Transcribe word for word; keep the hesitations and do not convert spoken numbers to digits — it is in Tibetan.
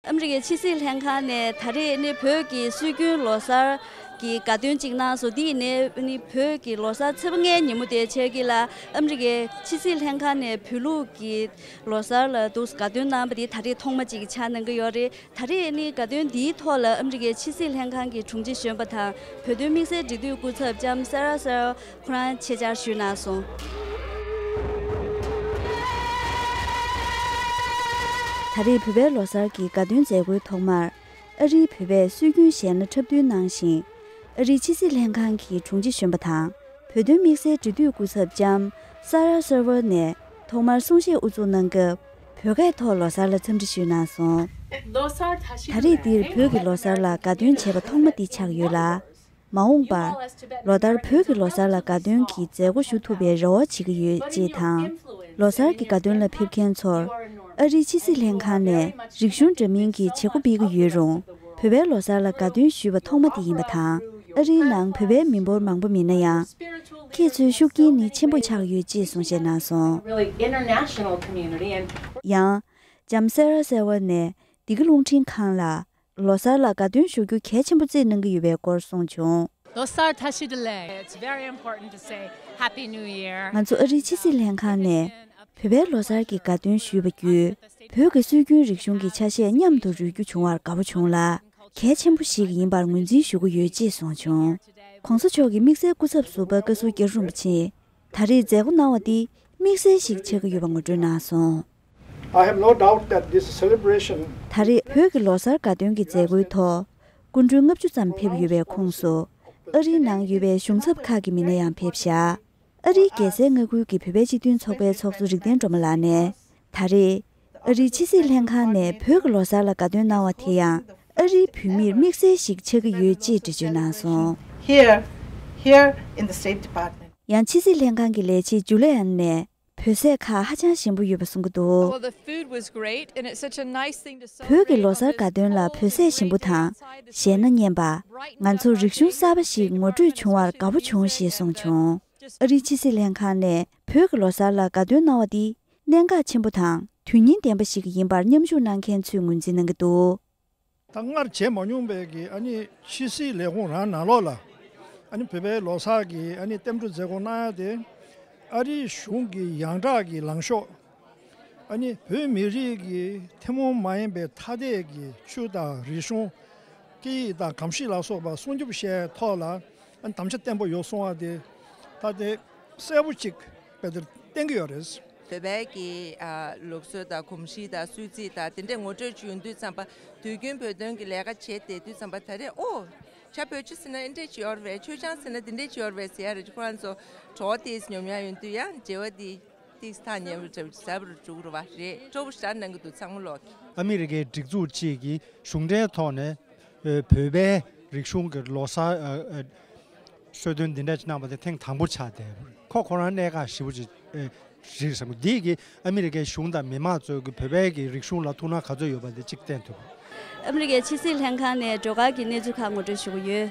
ཨ་མི་རི་ཀའི་ཕྱི་སྲིད་ལྷན་ཁང་ནས་ད་རེས་ནི་བོད་ཀྱི་སྲོལ་རྒྱུན་ལོ་གསར་གྱི་དགའ་སྟོན་ཅིག་གནང་སོང་། འདི་ནི་ནི་བོད་ཀྱི་ལོ་གསར་ཚེས་པ་ལྔའི་ཉིན་མོ་དེ་ཆགས་ཀྱི་ལ། ཨ་མི་རི་ཀའི་ཕྱི་སྲིད་ལྷན་ཁང་ནས་བོད་ལུགས་ཀྱི་ལོ་གསར་ལ་འདུག་དགའ་སྟོན་གནང་བ་དེ་ད་རེས་ཐོག་མ་ཅིག་ཆགས་གནང་གི་ཡོད་རེད། ད་རེས་ནི་དགའ་སྟོན་འདིའི་ཐོག་ལ་ཨ་མི་རི་ཀའི་ཕྱི་སྲིད་ལྷན་ཁང་གི་དྲུང་ཆེ་གཞོན་པ་དང་བོད་དོན་དམིགས་བསལ་འབྲེལ་མཐུད་སྐུ་ཚབ་ལྕམ་སེ་ར་སེ་ར་ཁོ་རང་ཆེད་བཅར་ཞུས་གནང་སོང་། ད་རེས་བོད་པའི་ལོ་གསར་གྱི་དགའ་སྟོན་མཛད་སྒོའི་ཐོག་མར་ཨ་རིའི་བོད་པས་སྲོལ་རྒྱུན་གཞས་སྣ་འཁྲབ་སྟོན་གནང་ཞིང་། ཨ་རིའི་ཕྱི་སྲིད་ལྷན་ཁང་གི་དྲུང་ཆེ་གཞོན་པ་དང་བོད་དོན་དམིགས་བསལ་འབྲེལ་མཐུད་སྐུ་ཚབ་ལྕམ་སེ་ར་སེ་ར་ཝར་ནས་ཐོག་མར་གསུང་བཤད་དབུ་འཛུགས་གནང་སྐབས། བོད་སྐད་ཐོག་ལོ་གསར་ལ་འཚམས་འདྲི་ཞུས་གནང་སོང་། ད་རེས་འདིར་བོད་ཀྱི་ལོ་གསར་ལ་དགའ་སྟོན་བྱས་པ་ཐོག་མ་འདི་ཆགས་ཡོད་ལ། མ་འོངས་པར་ལོ་ལྟར་བོད་ཀྱི་ལོ་གསར་ལ་དགའ་སྟོན་གྱི་མཛད་སྒོ་ཞུ་ཐུབ་པའི་རེ་བ་བྱེད་ཀྱི་ཡོད་ཅེས་དང་། ལོ་གསར་གྱི་དགའ་སྟོན་ལ་ཕེབས་མཁན་ཚོར་ཨ་རིའི་ཕྱི་སྲིད་ལྷན་ཁང་ནས་རིག་གཞུང་འདྲ་མིན་གྱི་བྱེད་སྒོ་སྤེལ་གྱི་ཡོད་རུང་། བོད་པའི་ལོ་གསར་ལ་དགའ་སྟོན་ཞུས་པ་ཐོག་མ་དེ་ཡིན་པ་དང་། ཨ་རིའི་ནང་བོད་པའི་མི་འབོར་མང་པོ་མིན་ན་ཡང་། ཁྱེད་ཚོའི་ཤུགས་རྐྱེན་ནི་ཆེན་པོ་ཆགས་ཡོད་ཅེས་གསུངས་བཤད་གནང་སོང་། Really international community and ཡང་། ལྕམ་སེ་ར་སེ་ཝར་ནས་འདི་ག་རླུང་འཕྲིན་ཁང་ལ། ལོ་གསར་ལ་དགའ་སྟོན་ཞུ་རྒྱུ་གལ་ཆེན་པོ་བརྩིས་གནང་གི་ཡོད་པའི་སྐོར་གསུངས་བྱུང་། ལོ་གསར་བཀྲ་ཤིས་བདེ་ལེགས། It's very important to say Happy New Year. ང་ཚོ་ཨ་རིའི་ཕྱི་སྲིད་ལྷན་ཁང་ནས་བོད་པའི་ལོ་གསར་གྱི་དགའ་སྟོན་ཞུས་པ་བརྒྱུད། བོད་ཀྱི་སྲོལ་རྒྱུན་རིག་གཞུང་གི་ཆ་ཤས་མཉམ་དུ་རོལ་རྒྱུ་བྱུང་བར་དགའ་པོ་བྱུང་ལ། གལ་ཆེན་པོ་ཞིག་ཡིན་པར་ངོས་འཛིན་ཞུ་གི་ཡོད་ཅེས་གསུངས་བྱུང་། ༸གོང་ས་མཆོག་གི་དམིགས་བསལ་སྐུ་ཚབ་ཟུར་པ་བཀའ་ཟུར་རྒྱ་རི་རིན་པོ་ཆེས་ད་རེས་མཛད་སྒོ་གནང་བ་འདི་དམིགས་བསལ་ཞིག་ཆགས་ཀྱི་ཡོད་པ་ངོ་སྤྲོད་གནང་སོང་། I have no doubt that this celebration ད་རེས་བོད་ཀྱི་ལོ་གསར་དགའ་སྟོན་གྱི་མཛད་སྒོའི་ཐོག་སྐུ་མགྲོན་ལྔ་བཅུ་ཙམ་ཕེབས་ཡོད་པའི་ཁོངས་སུ། ཨ་རིའི་ནང་ཡོད་པའི་གཞུང་ཚབ་ཁག་གི་མི་སྣ་ཡང་ཕེབས་བཞག་ཨ་རིའི་རྒྱལ་སའི་མངའ་ཁུལ་གྱི་བོད་པའི་སྤྱི་མཐུན་ཚོགས་པའི་ཚོགས་གཙོ་རིག་ལྡན་སྒྲོལ་མ་ལགས་ནས། ད་རེས་ཨ་རིའི་ཕྱི་སྲིད་ལྷན་ཁང་ནས་བོད་ཀྱི་ལོ་གསར་ལ་དགའ་སྟོན་གནང་བ་དེ་ཡང་ཨ་རིའི་བོད་མིར་དམིགས་བསལ་ཞིག་ཆགས་ཀྱི་ཡོད་ཅེས་འགྲེལ་བརྗོད་གནང་སོང་། Here, here in the State Department. ཡང་ཕྱི་སྲིད་ལྷན་ཁང་གི་ལས་བྱེད་ཇུ་ལི་ཨན་ནས། བོད་ཟས་ཁག་ཧ་ཅང་ཞིམ་པོ་ཡོད་པ་གསུང་གི་འདུག Well, the food was great, and it's such a nice thing to བོད་ཀྱི་ལོ་གསར་དགའ་སྟོན་ལ་བོད་ཟས་ཞིམ་པོ་དང་གཞས་སྣ་སྙན་པ། ང་ཚོར་རིག་གཞུང་གསར་པ་ཞིག་ངོ་སྤྲོད་བྱུང་བར་དགའ་པོ་བྱུང་ཞེས་གསུངས་བྱུང་། ཨ་རིའི་ཕྱི་སྲིད་ལྷན་ཁང་ནས་བོད་ཀྱི་ལོ་གསར་ལ་དགའ་སྟོན་གནང་བ་འདི་གནད་འགག་ཆེན་པོ་དང་དོན་སྙིང་ལྡན་པ་ཞིག་ཡིན་པར་མཉམ་ཞུགས་གནང་མཁན་ཚོས་ངོས་འཛིན་གནང་གི་འདུག་ད་སྔར་བྱས་མ་མྱོང་བའི་གི་ཨ་ནི་ཕྱི་སྲིད་ལས་ཁུངས་རང་ནང་ལོགས་ལ་ཨ་ནི་བོད་པའི་ལོ་གསར་གྱི་ཨ་ནི་རྟེན་འབྲེལ་མཛད་སྒོ་གནང་ཡ་དེ་ཨ་རིའི་གཞུང་གི་ཡང་དག་གི་ལངས་ཕྱོགས། ཨ་ནི་བོད་མི་རིགས་ཀྱི་ཐུན་མོང་མ་ཡིན་པའི་ཐ་དད་ཀྱི་ཆོས་དང་རིག་གཞུང་། སྐད་ཡིག་དང་གོམས་གཤིས་ལ་སོགས་པ་སྲུང་སྐྱོབ་བྱས་ཐོག་ལ་ཨ་ནི་དམ་བཅའ་བརྟན་པོ་ཡོད་སོང་བ་དེ་ད་དེ་གསལ་པོ་གཅིག་དཔེ་དེར་བསྟན་གྱི་ཡོད་རེད། བོད་པའི་གི་ཨ་ལུགས་སྲོལ་དང་གོམས་གཤིས་དང་སྲོལ་རྩིས་དང་དེ་འདྲའི་ངོ་སྤྲོད་བྱུང་དུས་ཙམ་པ་དུས་རྒྱུན་བོད་དོན་གྱི་ལས་ཀ་བྱེད་བསྡད་དུས་ཙམ་པ་ད་རེས་ཨོ། བྱ་བོད་ཆུ་ཟེར་ན་འདི་འདྲས་ཅིག་ཡོད་རེད། ཆོས་ཆང་ཟེར་ན་འདི་འདྲས་ཅིག་ཡོད་རེད་ཟེར་ཡ་རེད། ཁོ་རང་ཚོ་གྲོགས་དེས་ཉོབ་ཉ་ཡོང་དུས་ཡང་བརྗེ་བ་དེ་ཏིག་ཐག་ཉེ་བོ་འདྲ་བོ་ཟབ་རུ་འགྲོ་གི་རེད་བ། རེད་སྤྲོ་པོ་ཞེ་དྲག་གནང་གི་འདུག་ཚང་མ་ལོག་གི་ཨ་མི་རི་ཀའི་སྒྲིག་འཛུགས་གཅིག་གིས་གཞུང་འབྲེལ་ཐོག་ནས་ཨ་བོད་པའི་རིག་གཞུང་གི་ལོ་གསར་ཨ་ཨ་གསོལ་སྟོན་འདི་འདྲ་ཅིག་གནང་བ་དེ་ཐེངས་དང་པོ་ཆགས་བསྡད། ཁོ་ཁོ་རང་གནད་འགག་ཞེ་པོ་ཅིག་ཨ་རེད་བསམ་གི། འདིས་གིས་ཨ་མི་རི་ཀའི་གཞུང་དང་མི་མང་ཚོས་ཀྱི་བོད་པའི་གི་རིག་གཞུང་ལ་ཐུགས་སྣང་ག་ཚོད་ཡོད་པ་དེ་གཅིག་བསྟན་ཐུབ། ཨ་མི་རི་ཀའི་ཕྱི་སྲིད་ལྷན་ཁང་ནས་སྒྲོལ་དཀར་གྱི་གནས་ཚུལ་ཁག་ངོ་སྤྲོད་ཞུ་གི་ཡོད།